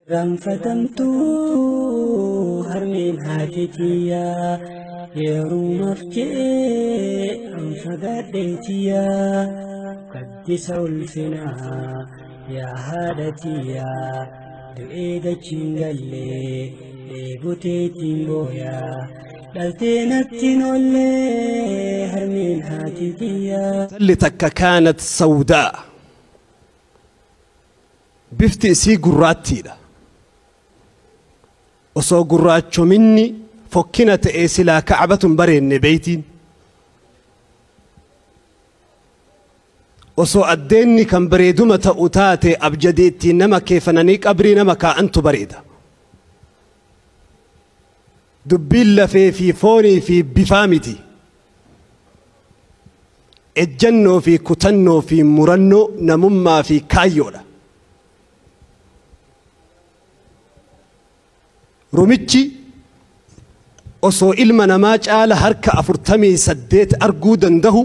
Irraanfatamtuu harmeen haati tiyyaa yerumaaf je'ee an fagaadhee tiyyaa gaddisa ulfinaa yaa haadha tiyyaa du'ee dachiin gallee dheeboteetiin booyaa dhaltee natti nollee harmeen haati tiyyaa. Intalli takka kaanat sawdaa, bifti isii gurraattiidha. Osoo gurraachominni fokkina ta'ee silaa ka'abatu hin bareenne beeytiin. Osoo addeenni kan bareeduma ta'u taate abjadii ittiin nama keefananii qabrii nama kaa'antu bareeda. Dubbiin lafee fi foonii fi bifaa miti. Ejjannoo fi kutannoo fi murannoo namummaa fi kaayyoodha. Rumichi osoo ilma namaa caala harka 48 arguu dandahu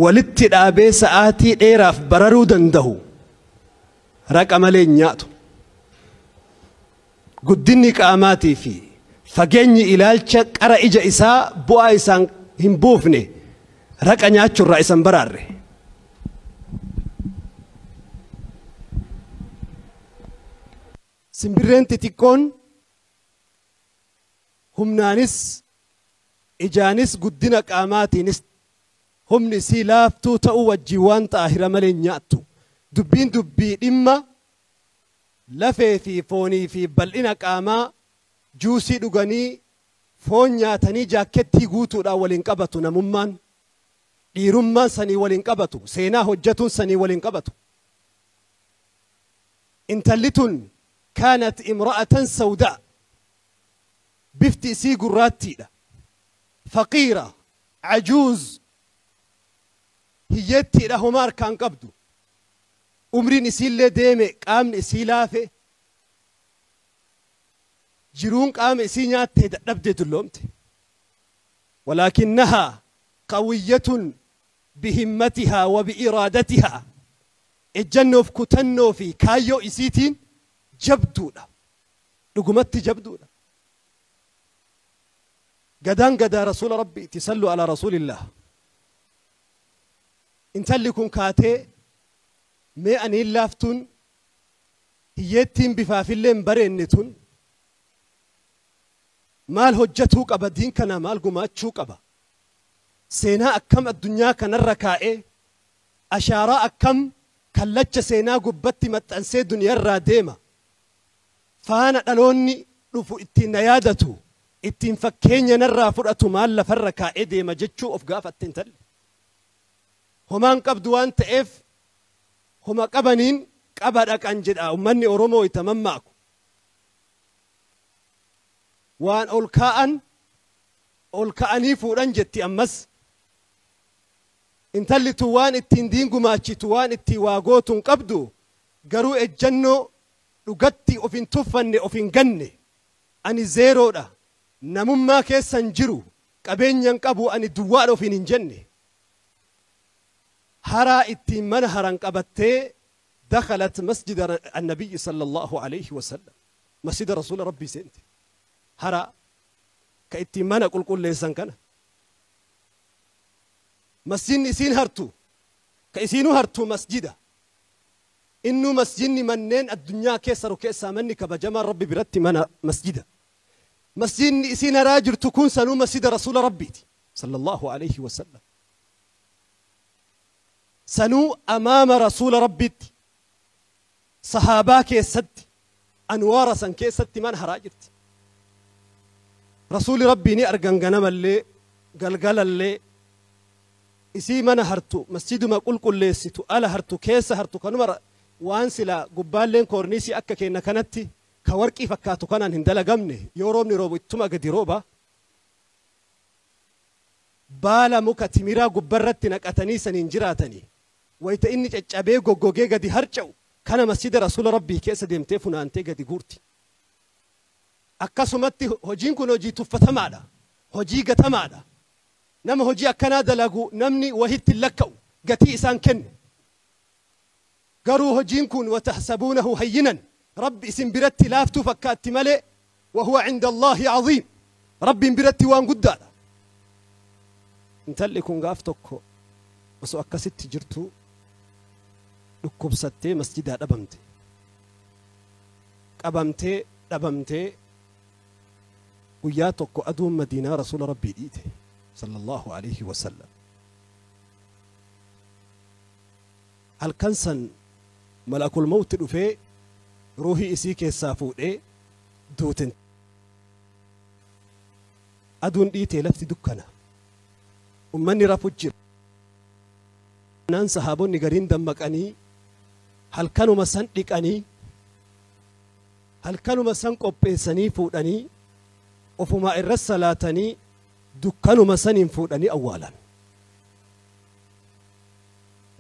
walitti dhaabee sa'aatii dheeraaf bararuu dandahu raqa malee hin nyaatu. Guddinni qaamaatii fi fageenyi ilaalcha qara ija isaa bu'aa isaan hin buufne raqa nyaachuurraa isan baraarre. Simbirreen xixiqqoon humnaanis ijaanis guddina qaamaatiinis humni isii laaftuu ta'uu wajjin waan xaahira malee hin nyaattu. Dubbiin dubbii dhimma lafee fi foonii fi bal'ina qaamaa juusii dhuganii foon nyaatanii jaakkettii guutuudhaan waliin qabatu namummaan. Dhiirummaan sanii waliin qabatu, seenaa hojjetuun sanii waliin qabatu. Intalli tun kaanat imra'atan sawdaa, bifti isii gurraattiidha. Faqiira, cajuuz, hiyyeettiidha, homaa harkaan qabdu. Umriin isiillee deeme, qaamni isii laafe, jiruun qaama isii nyaattee dadhabdee dulloomte. Walaakinnahaa qawiyyatun bihimmatihaa wa bi'iraadatihaa, ejjannoof kutannoo fi kaayyoo isiitiin jabduudha. Dhugumatti jabduudha. Gadaan gadaa rasuula rabbiiti, sallu alaa rasuulillah. Intalli kun kaatee mee aniin laaftuun hiyyeettiin bifaafillee hin bareenne tun maal hojjetuu qaba, diin kana maal gumaachuu qaba, seenaa akkam addunyaa kanarra kaa'ee ashaaraa akkam kallacha seenaa gubbatti maxxansee duniyaarraa deema, faana dhaloonni dhufu ittiin na yaadatu, ittiin fakkeenya narraa fudhatu maal lafarra kaa'ee deema jechuu of gaafatte intalli. Homaan qabdu waan ta'eef homa qabaniin qaba dhaqan jedha ummanni Oromoo itti mammaaku. Waan ol kaa'an ol ka'anii fuudhan jetti ammas. Intalli tun waan ittiin diin gumaachitu, waan ittiin waa gootu hin qabdu, garuu ejjannoo dhugatti of hin tuffanne, of hin ganne. Ani zeeroodha, namummaa keessan jiru, qabeenya hin qabu, ani duwwaadha ofiin hin jenne. Haraa ittiin mana haran qabattee dakhalat masjida annabiyyi sallallahu alayhi wasallam, masjida rasuula rabbii seente. Haraa ka ittiin mana qulqulleessan kana. Masjidni isiin hartu, ka isiinuu hartu masjida. Innuu masjidni manneen addunyaa keessa jiru keessaa manni kabajamaan rabbi biratti mana masjida. Masjidni isiin haraa jirtu kun sanuu masjida rasuula rabbiiti sallallahu alayhi wasallam. Sanuu amaama rasuula rabbiitti sahaabaa keessatti anwaara san keessatti mana haraa jirti. Rasuuli rabbii ni argan ganamallee galgalallee isii mana hartu, masjiduma qulqulleessitu, ala hartu, keessa hartu, kanuma waan silaa gubbaalleen koorniisii akka kenna kanatti ka warqii fakkaatu kanaan hin dalagamne, yoo roobni roobu ittuma gadi rooba. Baala muka timiraa gubbarratti naqatanii saniin jiraatanii wayita inni caccabee goggogee gadi harca'u kana masjida rasuula rabbii keessa deemtee funaantee gadi guurti. Akkasumatti hojiin kun hojii tuffatamaadha, hojii gatamaadha. Nama hojii akkanaa dalagu namni wahitti hin lakka'u, gatii isaan kennu. Garuu hojiin kun وتحسبونه هينا rabbi isin biratti laaftuu fakkaatti malee وهو عند الله عظيم. Rabbiin biratti waan guddaadha. Intalli kun gaaf tokko osoo akkasitti jirtu dhukkubsattee masjidaa dhabamte. Qabamtee dhabamtee guyyaa tokko aduun Madiinaa rasuula Rabbii dhiite صلى الله عليه وسلم. Halkan san malakul mawti dhufee ruuhii isii keessaa fuudhee duuten. Aduun dhiitee lafti dukkana. Ummanni rafu jira. Naan sahaabonni gariin dammaqanii halkanuma san dhiqanii halkanuma san qopheessanii fuudhanii ofumaa irra salaatanii dukkanuma saniin fuudhanii awwaalan.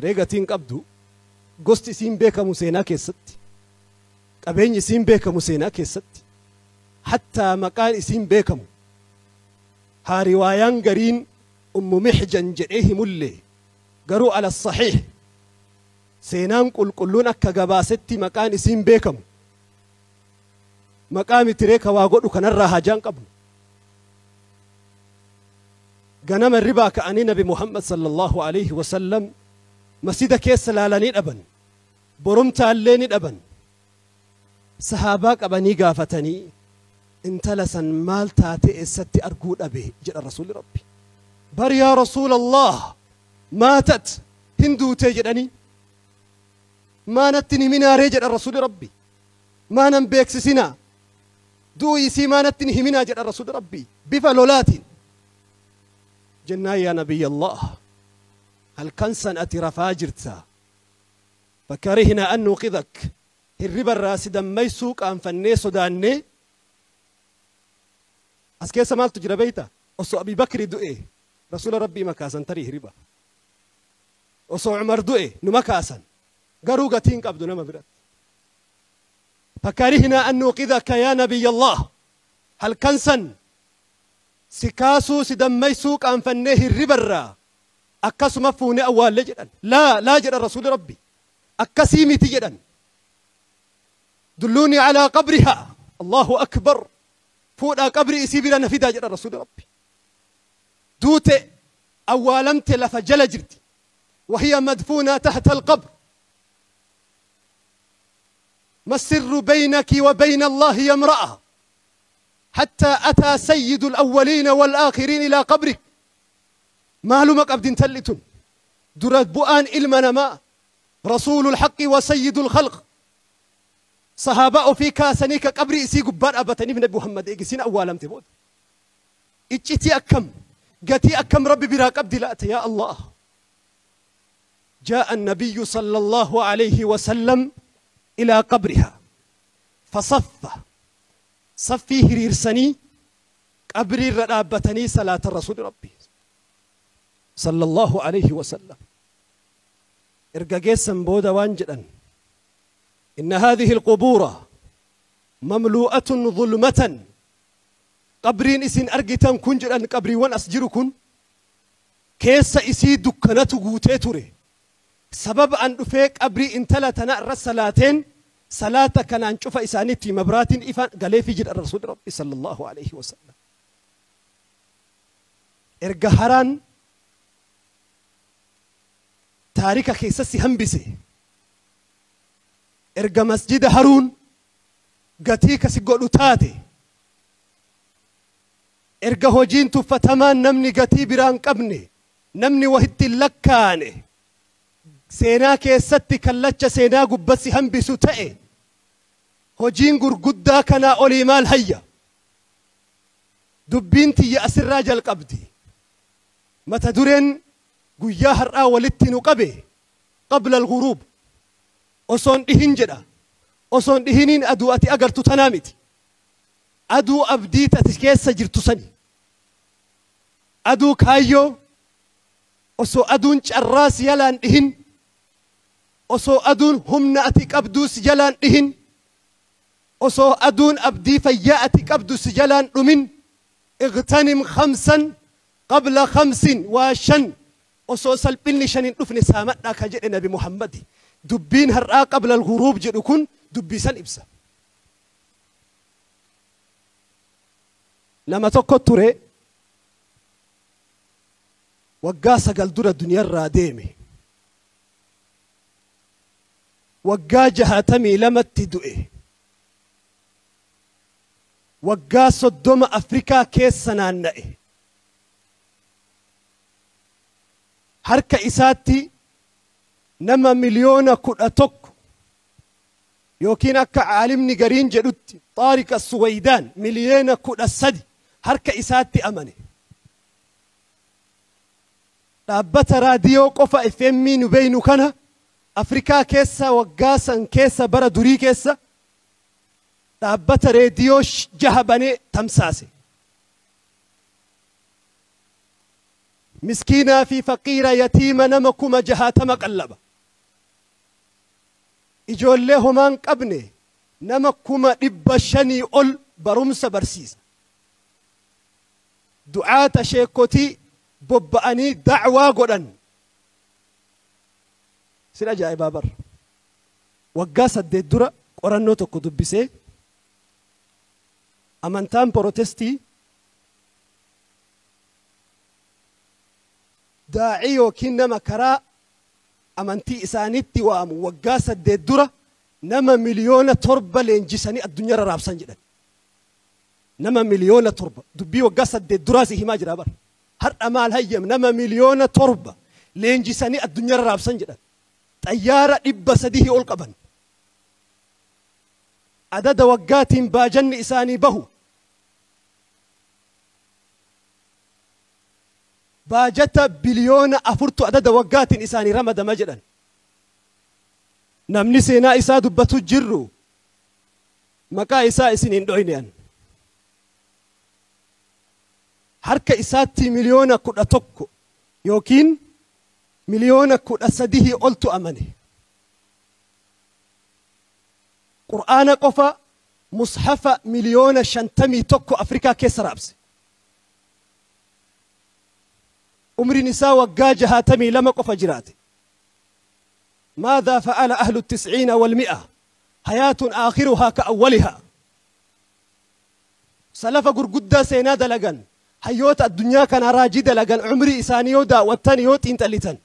Reegatiin qabdu gosti isiin beekamu seenaa keessatti, qabeenyi isiin beekamu seenaa keessatti, hattaa maqaan isiin beekamu haa riwaayaan gariin Ummu Mixjan jedhee himullee garuu ala saxiix seenaan qulqulluun akka gabaasetti maqaan isiin beekamu maqaa mitiree ka waa godhu kanarraa haajaan qabnu. Ganama ribaa ka'anii Nabi Muhammad صلى الله عليه وسلم masjida keessa laalanii dhaban, borumtaallee ni dhaban. Sahaabaa qabanii gaafatanii intala san maal taate eessatti arguu dhabe jedha rasuulli Rabbi. Bar yaa rasuula Allah maatat hin duutee jedhanii maanatti ni minaaree jedha rasuulli Rabbi. Maanan beeksisinaa du'u isii maanatti ni himinaa jedha rasuulli Rabbi bifa lolaatiin. Jennaan yaa nabiyya Allah halkan san ati rafaa jirta فكرهنا أن نوقظك hirriba irraa si dammaysuu qaanfannee sodaannee. As keessa maaltu jira beeyta? Osoo Abii Bakri du'e rasuula Rabbii makaasan tarii hirriba. Osoo Umar du'e numa kaasan garuu gatiin qabdu nama biratti. فكرهنا أن نوقظك يا نبي الله halkan san si kaasuu si dammaysuu qaanfannee hirriba irraa akkasuma fuunee awwaallee jedhan. Laa laa jedhan rasuuli Rabbi akkasii miti jedhan. دلوني على قبرها. الله أكبر. fuudhaa qabri isii bira na fidaa jedha rasuuli Rabbi. Duute awwaalamte lafa jala jirti. وهي مدفونة تحت القبر. ما السر بينك وبين الله يا امرأة حتى أتى سيد الأولين والآخرين إلى قبرك؟ معلومك أبد تلتن درت بؤان إلمنا ما رسول الحق وسيد الخلق صحابة في كاسنيك قبري إسي قبار أبتني من محمد إيجسين أولم تبود إجتي أكم قتي أكم ربي براك أبدي لأت يا الله. جاء النبي صلى الله عليه وسلم إلى قبرها فصف صفي هريرسني قبري رابتني صلاة الرسول ربي صلى الله عليه وسلم. إرقاقيسا بودا وانجدا إن هذه القبور مملوءة ظلمة. قبرين إسين أرقتان كنجرا قبري وان أسجركن كيس إسي دكانتو غوتيتوري سبب أن دفيك قبري انتلا تنأر الصلاتين صلاة كان أنشوف إسانيتي مبرات إفان قالي في جد الرسول ربي صلى الله عليه وسلم. إرقهران تاريخ كيسسي همبسي erga masjida haruun gatii kasi godhu taate erga hojiin tuffatamaan namni gatii biraan qabne namni wahitti lakkaane seenaa keessatti kallacha seenaa gubbatti hambisu ta'e hojiin gurguddaa kanaa olii maal hayya? Dubbiin tiyya asirraa jalqabdi. Mata dureen guyyaa har'aa walitti nu qabe qabla al-ghuruub osoon dhihin jedha. Osoon dhihiniin aduu ati agartu tanaa miti. Aduu abdii ati keessa jirtu sani. Aduu kaayyoo osoo aduun carraa si jalaan dhihin, osoo aduun humna ati qabduu si jalaan dhihin, osoo aduun abdii fayyaa ati qabdu si jalaan dhumin. اغتنم خمسا قبل خمس وشن osoo salphinni shanin dhufne saamadhaa ka jedhe Nabi Muhammad. Dubbiin har'aa qabla al-ghuruub jedhu kun dubbii san ibsa. Nama tokko ture waggaa 9 dura duniyaarraa deeme. Waggaa 62tti du'e. Waggaa 30 Afrikaa keessa naanna'e. Harka isaatti nama 11 miliyoona yookiin akka caalimni gariin jedhutti Xaariq As-Suwaydaan 13 miliyoona harka isaatti amane. Dhaabbata raadiyoo qofa FM nu beeynu kana Afrikaa keessa waggaa san keessa bara durii keessa dhaabbata reediyoo 6 banee tamsaase. Miskiinaa fi faqiira yatiima nama 60,000 qallaba. Ijoollee homaan qabne nama 500,000 ol barumsa barsiisa. Du'aata sheekotii bobba'anii da'waa godhan. Sin ajaa'ibaa bara. Waggaa 8 dura qorannoo tokko dubbisee amantaan Protestii daa'ii yookiin nama karaa amantii isaaniitti waamu waggaa 8 dura nama 7 miliyoona leenjisanii addunyaarra raabsan jedhan. Nama 7 miliyoona dubbii waggaa 8 duraa si himaa jira bara. Har'a maal hayyam nama 7 miliyoona leenjisanii addunyaarra raabsan jedhan. Xayyaara 300 ol qaban. Adada waggaatiin baajanni isaanii bahu. Baajata 4 biliyoona adada waggaatiin isaanii ramadama jedhan. Namni seenaa isaa dubbatu jirru maqaa isaa isin hin dhoyne an. Harka isaatti 11 miliyoona yookiin 13 miliyoona oltu amane. Qur'aana qofa mushafa 51 miliyoona Afrikaa keessa raabse. Umriin isaa waggaa 62 qofa jiraate. ماذا فعل أهل التسعين والمئة؟ حياة آخرها كأولها. Salafa gurguddaa seenaa dalagan hayyoota addunyaa kana raajii dalagan umrii isaanii yoo daawwattan yoo xiinxallitan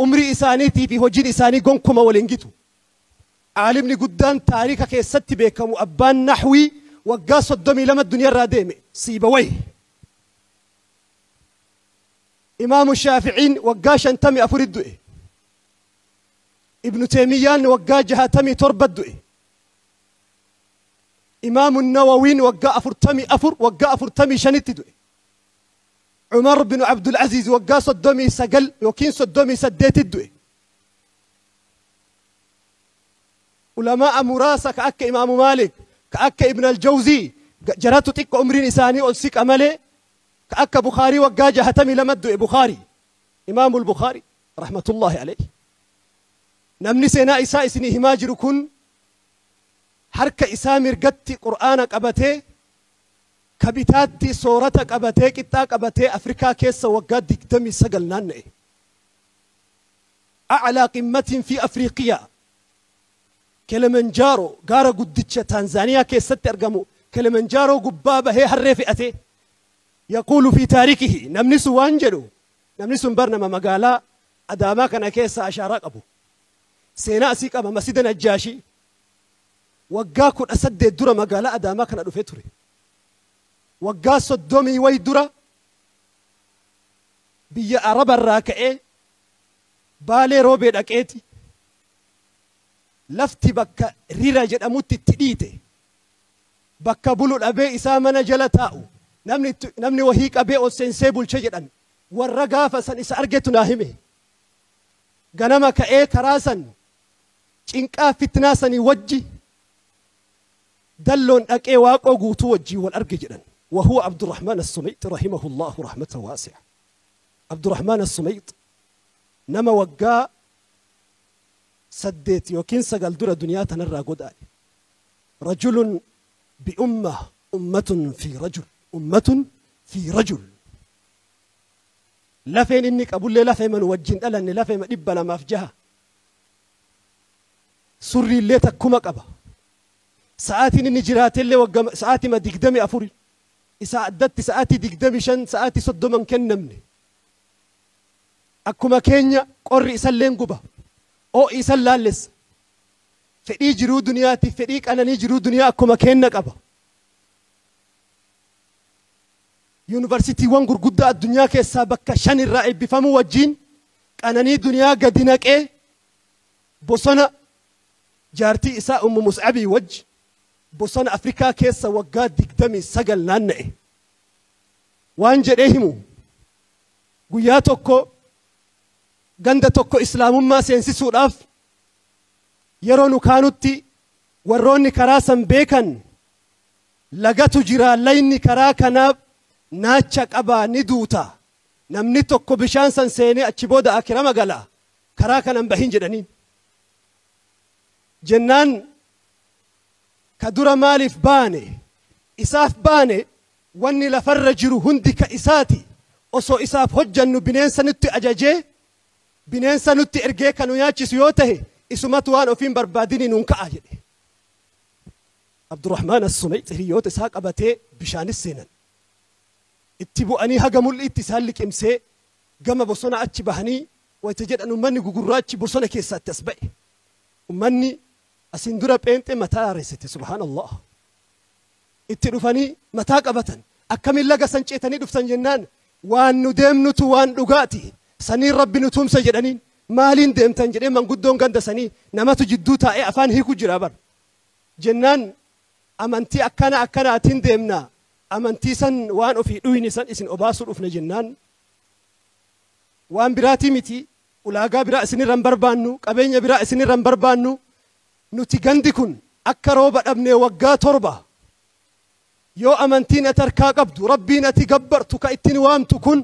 umrii isaaniitii fi hojiin isaanii gonkuma waliin gitu. Caalimni guddaan taarika keessatti beekamu abbaan naxwii waggaa 32 addunyaarraa deeme Siibawayh. Imaamu Shaaficiin waggaa 54 du'e. Ibnu Teemiyyaan waggaa 67 du'e. Imaamu Nawawiin waggaa 44 waggaa 45tti du'e. Cumar bin Abdul Aziz waggaa 39 yookiin 38tti du'e. Ulamaa'a muraasa ka akka Imaamu Maalik, ka akka Ibn Aljawzii jaratu xiqqo umriin isaanii ol siqa malee ka akka Bukaarii waggaa 62 du'e Bukaarii. Imaamu Bukaarii rahmatullahi alayhi. Namni seenaa isaa isinii himaa jiru kun harka isaa mirgatti Qur'aana qabatee ka bitaatti soorata qabatee qixxaa qabatee Afrikaa keessa waggaa 29 naanna'e. أعلى قمة في أفريقيا Kilimanjaaroo gaara guddicha Taanzaaniyaa keessatti argamu Kilimanjaaroo gubbaa bahee harree fe'ate. يقول في تاريخه namni sun waan jedhu namni sun bar nama magaalaa Adaamaa kana keessa ashaaraa qabu. Seenaa asii qaba masjida Najjaashii. Waggaa 18 dura magaalaa Adaamaa kana dhufee ture. Waggaa 30 wayi dura biyya Arabarraa ka'ee Baalee Roobee dhaqeeti. Lafti bakka Rira jedhamutti itti dhiite. Bakka bulu dhabee isaa mana jala taa'u. Namni wahii qabee ol seensee bulche jedhan. Warra gaafa san isa argetu naa hime. Ganama ka'ee karaa san cinqaa fitnaa sanii wajji dalloon dhaqee Waaqoo Guutuu wajjii wal arge jedhan. وهو عبد الرحمن السميط رحمه الله رحمة واسعة. عبد الرحمن السميط nama waggaa 8 yookiin 9 dura duniyaa tanarraa godaane. رجل بأمة أمة في رجل أمة في رجل. Lafeen inni qabullee lafee manu wajjin dhalanne lafee 206. Surriillee takkuma qaba. Sa'aatiin inni jiraatellee waggaa sa'aatima 24 isaa addatti sa'aatii 25 sa'aatii 30 kennamne. Akkuma keenya qorri isalleen guba. Oo'i isan laallessa. Fedhii jiruu duniyaatiif fedhii qananii jiruu duniyaa akkuma keenna qaba. Yuunivarsiitiiwwan gurguddaa addunyaa keessaa bakka 5 irraa eebbifamuu wajjin qananii duniyaa gadi naqee bosona jaartii isaa Ummu Mus'abii wajji bosona Afrikaa keessa waggaa 29 naanna'e. Waan jedhee himu guyyaa tokko ganda tokko islaamummaa seensisuudhaaf yeroo nu kaanutti warroonni karaa san beekan lagatu jira layni karaa kanaa naacha qabaa ni duuta namni tokko bishaan san seenee achi booda akirama gala karaa kanan bahin jedhaniin. Jennaan ka dura maaliif baane isaaf baane wanni lafarra jiru hundi ka isaati osoo isaaf hojjannu bineensa nutti ajajee bineensa nutti ergee kan nu nyaachisu yoo tahe isumatu waan ofiin barbaadini nuun ka'a jedhe. Abdurrahmaan As-Sumayxi hiriyoota isaa qabatee bishaanis seenan. Itti bu'anii haga mul'iitti isaan liqimsee gama bosona achi bahanii wayita jedhan ummanni gugurraachi bosona keessaatti as ba'e. Ummanni asiin dura pheenxee mataa hareessite subhaanallah. Itti dhufanii mataa qabatan akkamiin laga san ceetanii dhuftan jennaan waan nu deemnutu waan dhugaati saniin rabbi nu tumsa jedhaniin maaliin deemtan jedhee manguddoon ganda sanii namatu jidduu taa'ee afaan hiiku jira bar. Jennaan amantii akkana akkanaatiin deemna amantii san waan ofii dhuyni san isin obaasuu dhufne jennaan waan biraatii miti ulaagaa biraa isinirra hin barbaannu qabeenya biraa isinirra hin barbaannu nuti gandi kun akka rooba dhabnee waggaa 7 yoo amantiin ati harkaa qabdu rabbiin ati gabbartu ka ittiin waamtu kun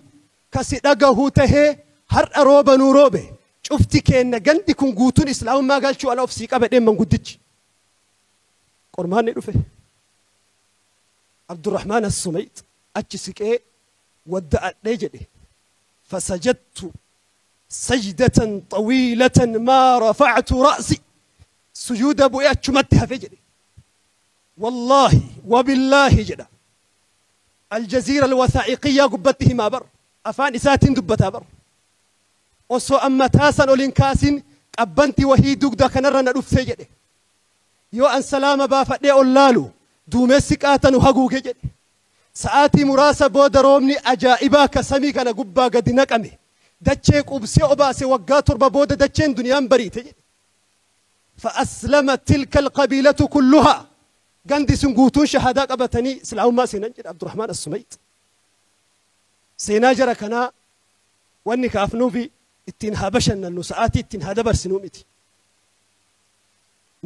kasi dhagahuu tahee har'a rooba nuu roobe cufti keenna gandi kun guutuun islaamummaa galchuu ala of sii qabe deeman guddichi. Qormaanni dhufe. Abdurrahmaan As-Sumayx achi siqee wadda'adhee jedhe. Fasajadtu sajdatan xawiilatan maa rafactu ra'si sujuuda bu'ee achumatti hafe jedhe. Wallaahi wabillaahi jedha. Aljaziira alwasaa'iqiyyaa gubbatti himaa bar afaan isaatiin dubbataa bar. Osoo amma taasan ol hin kaasin qabbanti wahii dugda kanarra na dhuftee jedhe. Yoo an salaama baafadhee ol laalu duumessi qaatanu haguuge jedhe. Sa'aatii muraasa booda roobni ajaa'ibaa ka samii kana gubbaa gadi naqame. Dachee qubsee obaase waggaa 7 booda dacheen duniyaan bariite jedhe. Fa'aslama tilka alqabiilatu kulluhaa gandi sun guutuun shahaadaa qabatanii islaamummaa seenan jedhe Abdurrahmaan As-Sumayx. Seenaa jara kanaa wanni kaafnuufi ittiin haa bashannannu sa'aatii ittiin haa dabarsinuu miti.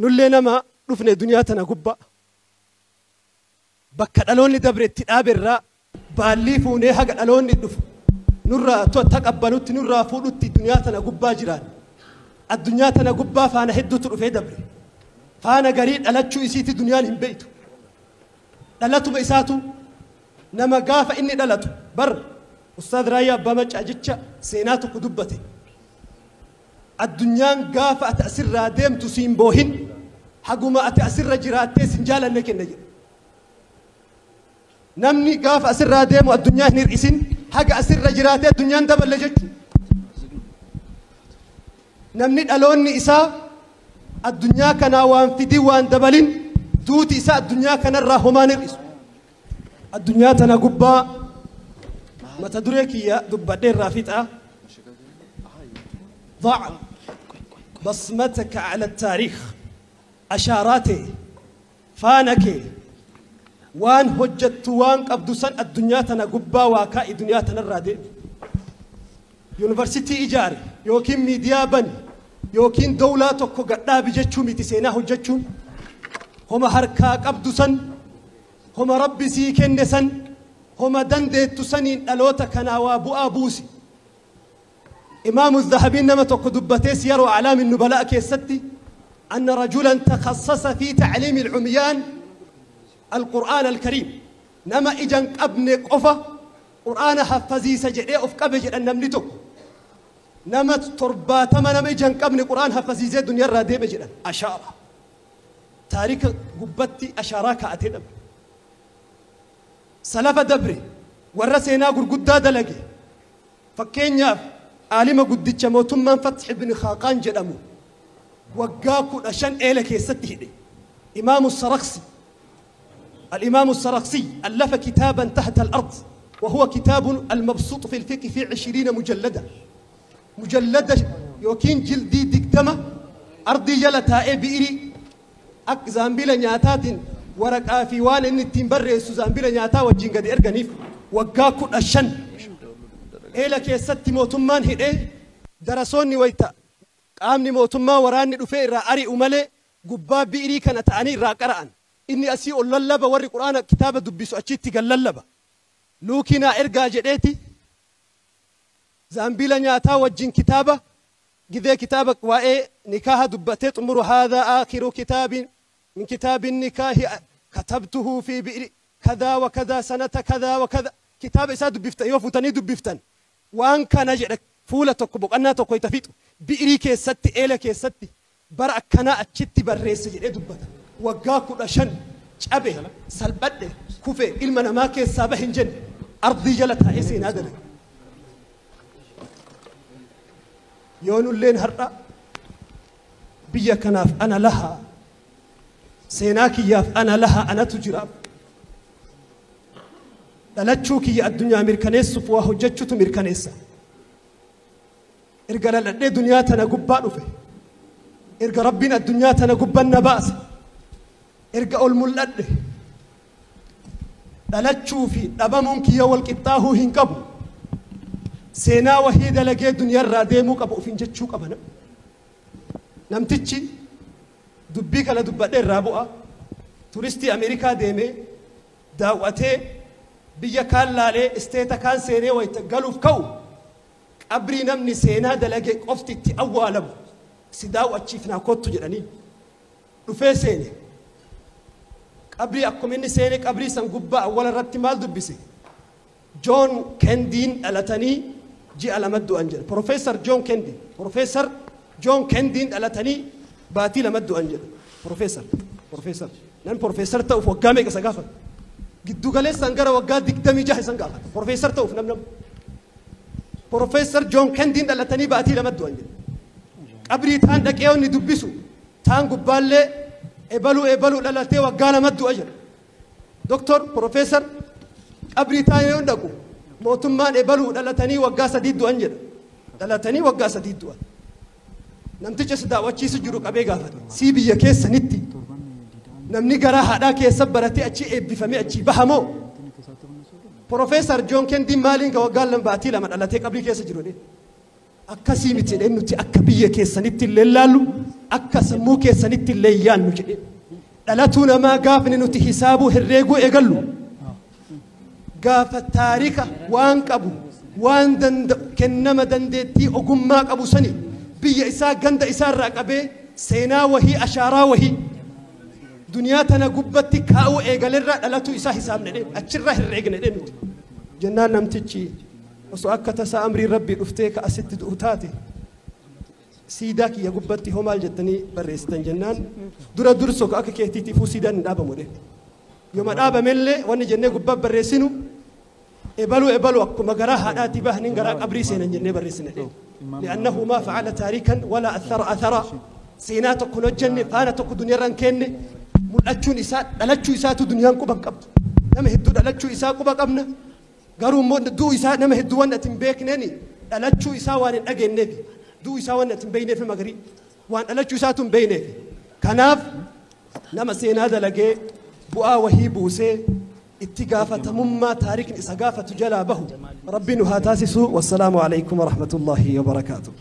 Nullee nama dhufne duniyaa tana gubbaa bakka dhaloonni dabre itti dhaaberraa baallii fuunee haga dhaloonni dhufu nurraa taqabbalutti nurraa fuudhutti duniyaa tana gubbaa jiraan. Addunyaa tana gubbaa faana hedduutu dhufee dabre. Faana garii dhalachuu isiiti duniyaan hin beektu. Dhalatuma isaatu nama gaafa inni dhalatu bar Ustaad Raayyaa Abbaa Maccaa jecha seenaa tokko dubbate. Addunyaan gaafa ati asirraa deemtu siin boohin haguma ati asirra jiraattee sin jaalanne kenna jedhe. Namni gaafa asirraa deemu addunyaa hin hir'isin haga asirra jiraatee addunyaan daballe jechuudha. Namni dhaloonni isaa addunyaa kanaa waan fidii waan dabalin duuti isaa addunyaa kanarraa homaan hir'isu. Addunyaa tana gubbaa mata duree kiyya dubbadhee irraa fixaa. ضع بصمتك على التاريخ أشاراته فانك وان هجت وان قبض سن الدنيا تنا قبا وكاء دنيا تنا الرادي يونيفرسيتي إيجاري يوكين ميديا بني يوكين دولة تكو قد بجتشو ميتي سينا هجتشو هما هركا قبض سن هما ربي سيكن سن هما دندت سنين ألوتا كنا وابو أبوسي. إمام الذهبي نما تقدبتي سير أعلام النبلاء كيستي أن رجلا تخصص في تعليم العميان القرآن الكريم نما إجن أبن قفة قرآن حفظي سجدي أف قبج أن نملتك Nama 70 nama ija hin qabne Qur'aan hafasiisee duniyaarraa deeme jedhan. Ashaara. Taarika gubbatti ashaaraa kaa'atee dhabe. Salafa dabre warra seenaa gurguddaa dalage. Fakkeenyaaf aalima guddicha mootummaan Fath ibn Khaaqaan jedhamu waggaa 15 eela keessatti hidhe. Imaamu Saraksi. الإمام السرخسي ألف كتابا تحت الأرض، وهو كتاب المبسوط في الفقه في 20 مجلدة. مجلدة يوكين جلدي دكتمة أرضي جلتا بئري أك زامبيلا نياتات ورقا في وان إن التنبر زامبيلا نياتا وجين قد إرغنيف وقاكو الشن إيلا كيست موتمان هدي درسوني ويتا قامني موتما وراني رفي را أري أمالي قبا بئري كانت أني را قرأن إني أسيء اللبا وري قرآن كتابة دبسو أشيتي قال اللبا لوكينا إرقا جديتي زامبيلا نياتا وجين كتابة قذي كتابك وإيه نكاح دبتت أمر هذا آخر كتاب من كتاب النكاح كتبته في بئر كذا وكذا سنة كذا وكذا كتاب إسا دبفتن يوفوتني دبفتن وأن كان جدك فولة تقبق أنا تقوي تفيت بئري كيستي إيلا كيستي برأ كنا أشتي بريس جدي دبتا وقاكو لشن أبي سلبده كوفي إلما ما كيس سابهن جن أرضي جلتها إسين هذا يونو اللين هرأ بيا كناف أنا لها سيناكي ياف أنا لها أنا تجرب دلتشوكي يا الدنيا أمريكانيس فواه جتشوت أمريكانيسا إرجع للدنيا دنيا تنا جبانو فيه إرجع ربنا الدنيا تنا جبان باس إرجع الملد دلتشوفي دبمونك يا والكتاه هنكبو سينا وحيدة لقي دنيا الراديمو كبو فين جتشوك أبنا نمتشي دبيك على دبات الرابعة تورستي أمريكا ديمي دعوته بيا كان لالي استيتا كان سيني ويتقالوا في كو أبري نمني سينا دلقي قفتي تأوالم سداو أتشيفنا كوتو جراني رفي سيني أبري أكمني سيني أبري سنقبا أولا رتي مال دبسي جون كندين ألتني جي على مدو أنجل بروفيسور جون كندين بروفيسور جون كندين ألتني باتي لمدو أنجل بروفيسور بروفيسور لأن بروفيسور تأوف وقامي كسقافة قدو قالي سنقرا وقاد دقدمي جاهي سنقافة بروفيسور تأوف نم نم بروفيسور جون كندين ألتني باتي لمدو أنجل أبري تان دكيوني دبسو تان قبالي إبلو إبلو لالتي وقال مدو أجل دكتور بروفيسور أبري تاني يندقو موتمان إبلو لالتني وقاسة ديدو أنجل لالتني وقاسة ديدو نمتج سدا وشي سجروك أبي قافت سيبي يا كيس نتي نمني قراها هذا كيس برتي أشي إبي فمي أشي بهمو بروفيسور جون كندي مالين وقال لهم باتي لما لالتي قبل كيس سجروني أكاسي متين إنه تي أكبية كيس نتي اللي أكاسمو كيس نتي اللي يانو جدي لالتونا ما قاف إنه تي حسابه الرجو إقلو قاف التاريخ وان كابو وان دند كنما دندتي أقوم أبو سني بيا إسا جند إسا راكبه سينا وهي أشارة وهي دنياتنا قبتي كاو إقل الرا لالتو إسا حساب ندي أشرة الرجل ندي جنان نمتشي وسؤالك تسا أمري ربي أفتيك أست دؤتاتي سيداك يا قبتي هم الجتني بريستن جنان درا درسك أك كيتي تفو سيدان دابا مده يوم دابا ملي واني جنة قبب بريسينو إبلو إبلو أكو مجراها آتي به نجرا قبريسين جنة بريسين لأنه ما فعل تاريخا ولا أثر أثرا سيناتك كن الجنة فانتك دنيا رنكن ملأتشون إسات ألتشو إسات دنيا كوبا قبض نم هدو ألتشو إسات كوبا قبنا قالوا مو دو إسات نم هدو وان أتنبيك نني ألتشو إسات وان أجن نبي دو إسات وان أتنبينه في مغري وان ألتشو إسات بينه كناف نم سين هذا لقي بؤا وهي بوسي اتقافة مما تارك إسقافة جلابه ربي نهاتاسسو والسلام عليكم ورحمة الله وبركاته.